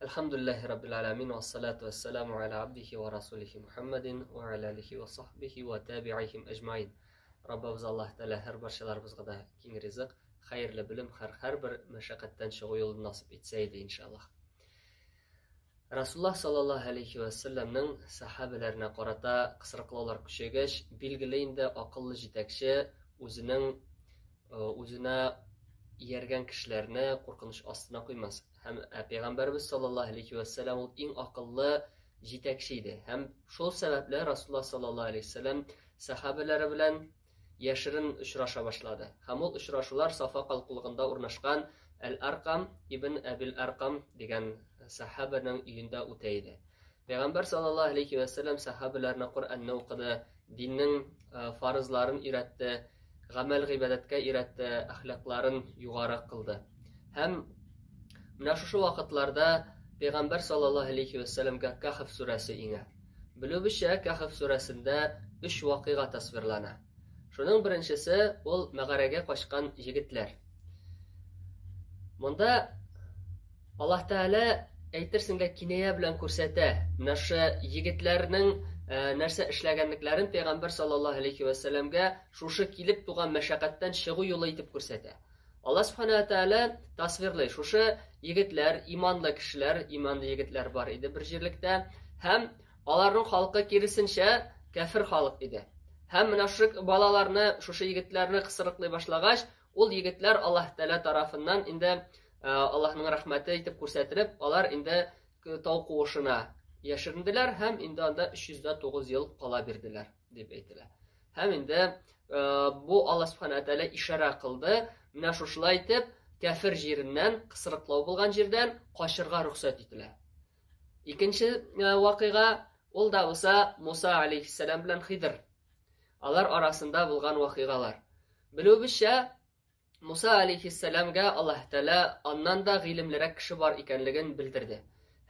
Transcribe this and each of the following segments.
Әлхәмдүлилләһи раббил аламин вассалату вассаламу аля абдихи ва расулихи Мухаммадин ва аля алихи ва сахбихи ва табиихим әҗмаин. Раббыбыз Аллаһ Тәгалә һәр барчаларыбызга да киң ризык, хәерле белем, һәр һәрбер мәшәкатьтән чыгу юлын насыйп итсә иде, иншаллаһ. Расуллаһ саллаллаһу алейхи ва сәлләмнең сахабәләренә карата кысрыклаулар көчәйгәч, билгеле инде акыллы җитәкче үзенең үзенә ияргән кешеләрне куркыныч астына куймас. Һәм пәйгамбәрбез саллаллаһу алейхи ва сәлләм ул иң акыллы җитәкче иде. Һәм шул сәбәпле Расуллаһ саллаллаһу алейхи ва сәлләм сахабәләре белән яшерен очраша башлады. Һәм ул очрашулар Сафа калкулыгында урнашкан Әл-Аркам ибн Әбил Аркам дигән сахабәнең өендә үтә иде. Пәйгамбәр саллаллаһу алейхи вә сәлләм сахабәләренә Коръәнне укыды, диннең фарызларын өйрәтте, гамәл гыйбадәткә өйрәтте, әхлакларын югары кылды. Һәм менә шушы вакытларда Пәйгамбәр саллаллаһу алейхи вә сәлләмгә Кахф сүрәсе иңә. Белүебезчә, Кәһф сүрәсендә өч вакыйга тасвирлана. Шуның беренчесе ул мәгарәгә качкан егетләр. Монда Аллаһ Тәгалә әйтерсең лә киная белән күрсәтә. Менә шушы егетләрнең э, нәрсә эшләгәнлекләрен Пәйгамбәр саллаллаһу алейхи ва сәлләмгә шушы килеп туган мәшәкатьтән чыгу юлы итеп күрсәтә. Аллаһ Субхана ва Тәгалә тасвирлый. Шушы егетләр, иманлы кешеләр, иманлы егетләр бар иде бер җирлектә һәм аларның халкы киресенчә кәфер халык иде. Һәм менә шушы балаларны, шушы егетләрне кысрыклый башлагач, ул егетләр Аллаһ Тәгалә тарафыннан инде э, Аллаһның рәхмәте итеп күрсәтелеп, алар инде тау куышына яшеренделәр һәм инде анда 309 ел кала бирделәр дип әйтелә. Һәм инде бу Алла Субхана Тәгалә ишарә кылды, менә шушылай итеп кәфер җиреннән, кысрыклау булган җирдән качырга рөхсәт ителә. Икенче вакыйга ул да булса Муса алейхиссәлам белән Хидр. Алар арасында булган вакыйгалар. Белүебезчә, Муса алейхиссәламгә Аллаһ Тәгалә аннан да гыйлемлерәк кеше бар икәнлеген белдерде.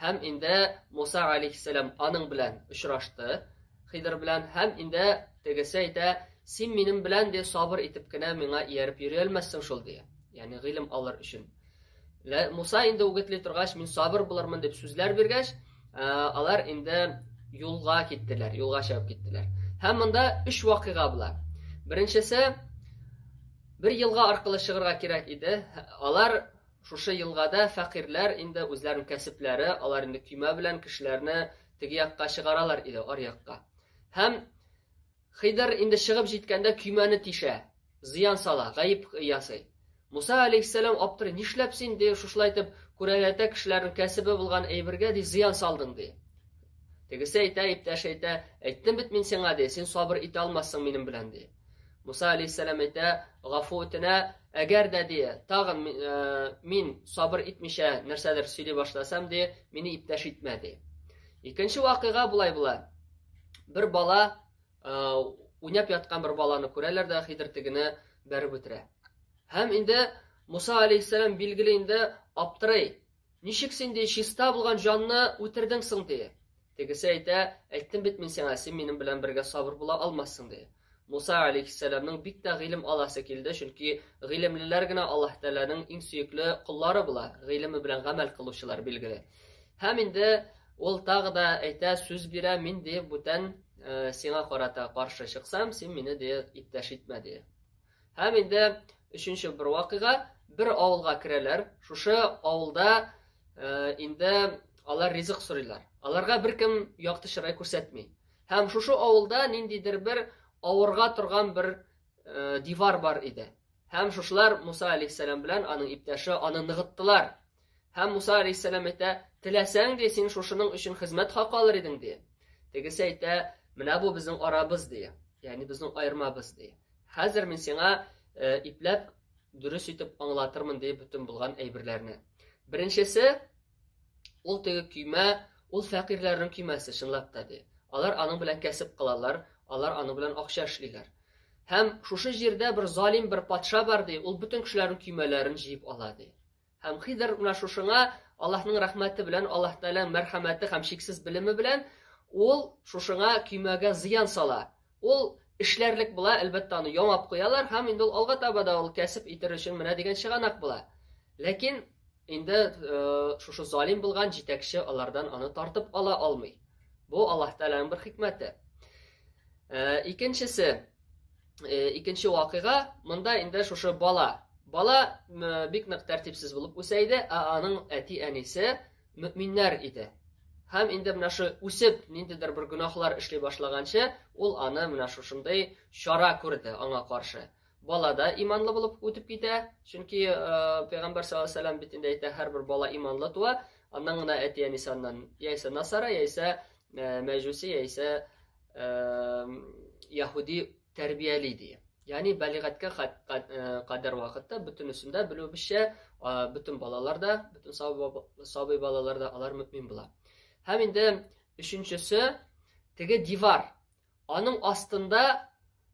Һәм инде Муса алейхиссәлам аның белән очрашты, Хидр белән, һәм инде тегесе әйтә, син минем белән ди сабыр итеп кенә миңа ияреп йөри алмассың шул ди. Ягъни гыйлем алыр өчен. Муса инде үгетли торгач, мин сабыр булырмын дип сүзләр биргәч, алар инде юлга киттеләр, юлга чыгып киттеләр. Һәм монда өч вакыйга була. Беренчесе Бер елга аркылы чыгырга кирәк иде. Алар шушы елгада фәкыйрьләр инде үзләренең кәсепләре, алар инде көймә белән кешеләрне теге якка чыгаралар иде, ар якка. Һәм Хидр инде чыгып җиткәндә көймәне тишә, зыян сала, гаеп ясый. Муса алейхиссәлам аптырый, нишләп син ди, шушылай итеп күрәләтә кешеләрнең кәсебе булган әйбергә ди зыян салдың ди. Тегесе әйтә, иптәше әйтә, әйттем бит мин сиңа ди, син сабыр итә алмассың минем белән ди. Муса алейхиссәлам әйтә, гафу үтенә, әгәр дә ди, тагын э, мин сабыр итмичә нәрсәдер сөйли башласам ди, мине иптәш итмә ди. Икенче вакыйга болай була. Бер бала э, уйнап яткан бер баланы күрәләр дә Хидр тегене бәреп үтерә. Һәм инде Муса алейхиссәлам билгеле инде аптырый. Ничек син, ди, чиста булган җанны үтердең соң, ди. Тегесе әйтә, әйттем бит мин сиңа, син минем белән бергә сабыр була алмассың, ди. Муса алейхиссәламның бик тә гыйлем аласы килде, чөнки гыйлемлеләр генә Аллаһ Тәгаләнең иң сөекле коллары була, гыйлеме белән гамәл кылучылар, билгеле. Һәм инде ул тагы да әйтә, сүз бирә, мин, ди, бүтән э, сиңа карата каршы чыксам, син мине, ди, иптәш итмә, ди. Һәм инде өченче бер вакыйга, бер авылга керәләр. Шушы авылда э, инде алар ризык сорыйлар. Аларга беркем якты чырай күрсәтми. Һәм шушы авылда ниндидер бер авырга торган бер э, дивар бар иде. Һәм шушылар Муса алейхиссәлам белән аның иптәше аны ныгыттылар. Һәм Муса алейхиссәлам әйтә, теләсәң, ди, син шушының өчен хезмәт хакы алыр идең, ди. Тегесе әйтә, менә бу безнең арабыз, ди. Ягъни безнең аермабыз, ди. Хәзер мин сиңа э, ипләп дөрес итеп аңлатырмын ди бөтен булган әйберләрне. Беренчесе, ул теге көймә, ул фәкыйрьләрнең көймәсе, чынлап та ди. Алар аның белән кәсеп кылалар, алар аның белән акча эшлиләр. Һәм шушы җирдә бер залим бер патша бар ди, ул бөтен кешеләрнең көймәләрен җыеп ала ди. Һәм Хидр менә шушыңа Аллаһның рәхмәте белән, Аллаһ Тәгаләнең мәрхәмәте һәм чиксез белеме белән ул шушыңа көймәгә зыян сала. Ул эшләрлек була, әлбәттә, аны ямап куялар һәм инде ул алга таба да ул кәсеп итер өчен менә дигән чыганак була. Ләкин инде шушы залим булган җитәкче алардан аны тартып ала алмый. Бу Аллаһ Тәгаләнең бер хикмәте. Икенчесе, икенче вакыйга, монда инде шушы бала. Бала бик нык тәртипсез булып үсә иде, ә аның әти-әнисе мөминнәр иде. Һәм инде менә шу үсеп ниндидер бер гөнаһлар эшли башлаганчы, ул аны менә шушындый чара күрде аңа каршы. Бала да иманлы булып үтеп китә, чөнки пәйгамбәр саллаллаһу алейһи вәсәлләм бит инде әйтә, һәрбер бала иманлы туа, аннан гына әти-әнисе аннан яисә насара, яисә мәҗүси, яисә яһүди тәрбияли ди. Ягъни балигатькә кадәр вакытта бөтенесендә белүебезчә, бөтен балалар да, бөтен сабый балалар да алар мөмин була. Һәм инде өченчесе теге дивар. Аның астында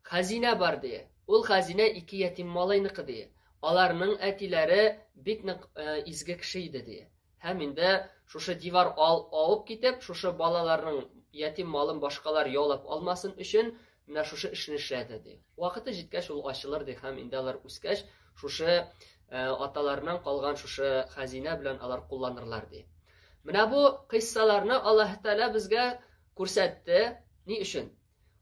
хәзинә бар ди. Ул хәзинә ике ятим малайныкы ди. Аларның әтиләре бик нык изге кеше иде ди. Һәм инде шушы дивар ал авып китеп, шушы балаларның ятим малын башкалар яулап алмасын өчен менә шушы эшне эшләде ди. Вакыты җиткәч ул ачылыр ди һәм инде алар үскәч шушы аталарыннан калган шушы хәзинә белән алар кулланырлар ди. Менә бу кыйссаларны Аллаһ Тәгалә безгә күрсәтте. Ни өчен?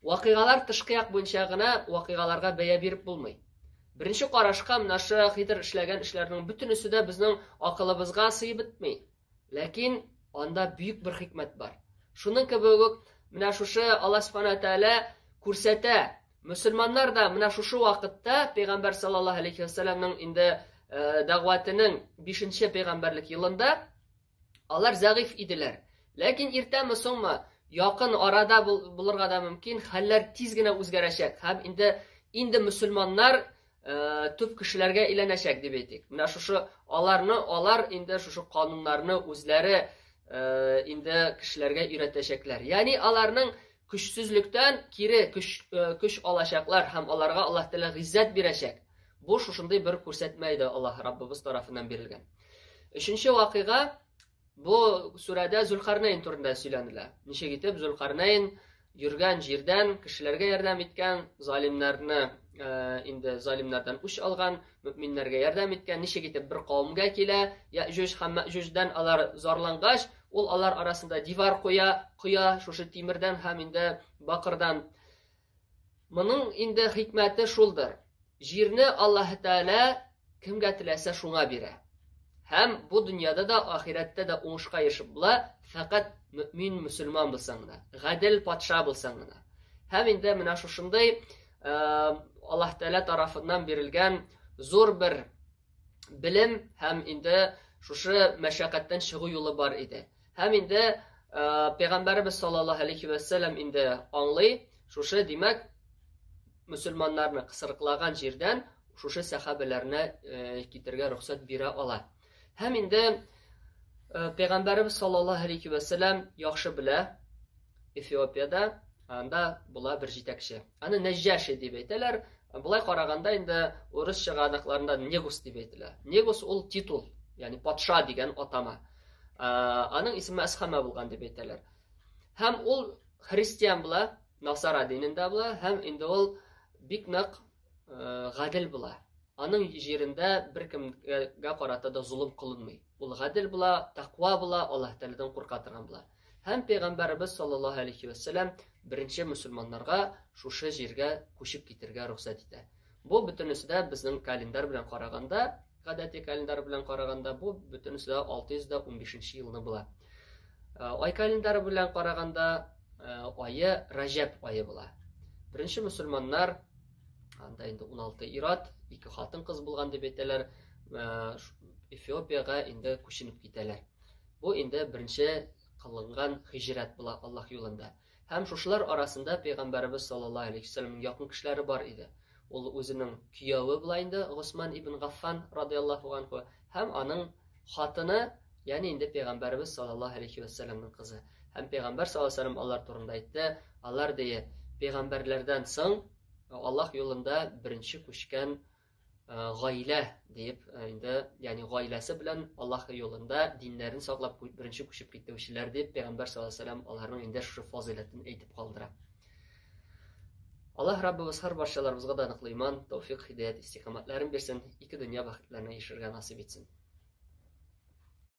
Вакыйгалар тышкы як буенча гына вакыйгаларга бәя биреп булмый. Беренче карашка менә шу Хидр эшләгән эшләрнең бөтенесе дә безнең акылыбызга сыеп бетми. Ләкин анда бөек бер хикмәт бар. Шуның кебек үк менә шушы Аллаһ Субхана Тәгалә күрсәтә. Мөселманнар да менә шушы вакытта Пәйгамбәр саллаллаһу алейхи вәсәлләмнең инде дәгъватының 5-нче пәйгамбәрлек елында Алар зәгыйфь иделәр. Ләкин иртәме соңмы, якын арада булырга да мөмкин, хәлләр тиз генә үзгәрәчәк һәм инде инде мөселманнар төп кешеләргә әйләнәчәк дип әйтик. Менә шушы аларны алар инде шушы кануннарны үзләре инде кешеләргә өйрәтәчәкләр. Ягъни аларның көчсезлектән кире көч көч алачаклар һәм аларга Аллаһ Тәгалә гыйззәт бирәчәк. Бу шушындый бер күрсәтмә иде Аллаһ Раббыбыз тарафыннан бирелгән. Өченче вакыйга бу сүрәдә Зөлкарнәйн турында сөйләнелә. Ничек итеп Зөлкарнәйн йөргән җирдән кешеләргә ярдәм иткән, залимнарны инде залимнардан үч алган, мөминнәргә ярдәм иткән, ничек итеп бер кавымгә килә, Яҗүҗ һәм Мәҗүҗдән алар зарлангач, ул алар арасында дивар куя, коя шушы тимердән һәм инде бакырдан. Моның инде хикмәте шулдыр. Җирне Аллаһ Тәгалә кемгә теләсә шуңа бирә. Һәм бу дөньяда да, ахирәттә дә уңышка ирешеп була, фәкать мөмин мөселман булсаң гына, гадел патша булсаң гына. Һәм инде менә шушындый Аллаһ Тәгалә тарафыннан бирелгән зур бер белем һәм инде шушы мәшәкатьтән чыгу юлы бар иде. Һәм инде Пәйгамбәребез саллаллаһу алейхи вә сәлләм инде аңлый, шушы, димәк, мөселманнарны кысрыклаган җирдән шушы сәхабәләрне китергә рөхсәт бирә ала. Һәм инде Пәйгамбәребез саллаллаһу алейхи вә сәлләм яхшы белә, Эфиопиядә анда була бер җитәкче. Аны Нәҗҗәши дип әйтәләр. Болай караганда инде урыс чыганакларында Негус дип әйтелә. Негус ул титул, ягъни патша дигән атама. Аның исеме Әсхама булган дип әйтәләр. Һәм ул христиан була, Насара динендә була һәм инде ул бик нык гадел була. Аның җирендә беркемгә карата да золым кылынмый. Ул гадел була, тәкъва була, Аллаһ Тәгаләдән курка торган була. Һәм пәйгамбәребез саллаллаһу алейхи вәссәлам беренче мөселманнарга шушы җиргә күчеп китергә рөхсәт итә. Бу бөтенесе дә безнең календарь белән караганда, гадәти календарь белән караганда, бу бөтенесе дә 615 елны була. Ай календары белән караганда, ае Раҗәб ае була. Беренче мөселманнар анда инде 16 ир-ат, ике хатын-кыз булган дип әйтәләр, Эфиопиягә инде күченеп китәләр. Бу инде беренче кылынган һиҗрәт була Аллаһ юлында. Һәм шушылар арасында пәйгамбәребез саллаллаһу алейхи вәсәлләмнең якын кешеләре бар иде. Ул үзенең кияве була инде Госман ибн Гаффан радияллаһу анху һәм аның хатыны, ягъни инде пәйгамбәребез саллаллаһу алейхи вәсәлләмнең кызы. Һәм пәйгамбәр саллаллаһу алейхи вәсәлләм алар турында әйтте, алар дие пәйгамбәрләрдән соң Аллаһ юлында беренче күчкән гаилә диеп инде, ягъни гаиләсе белән Аллаһ юлында диннәрен саклап беренче күчеп китүчеләр дип пәйгамбәр саллаллаһу алейһи вәсәлләм аларның инде шушы фазыйләтен әйтеп калдыра. Аллаһ Раббыбыз һәр барчаларыбызга да ныклы иман, тәүфик, һидаят, истикамәтләрен бирсен, ике дөнья бәхетләренә ирешергә насыйп итсен.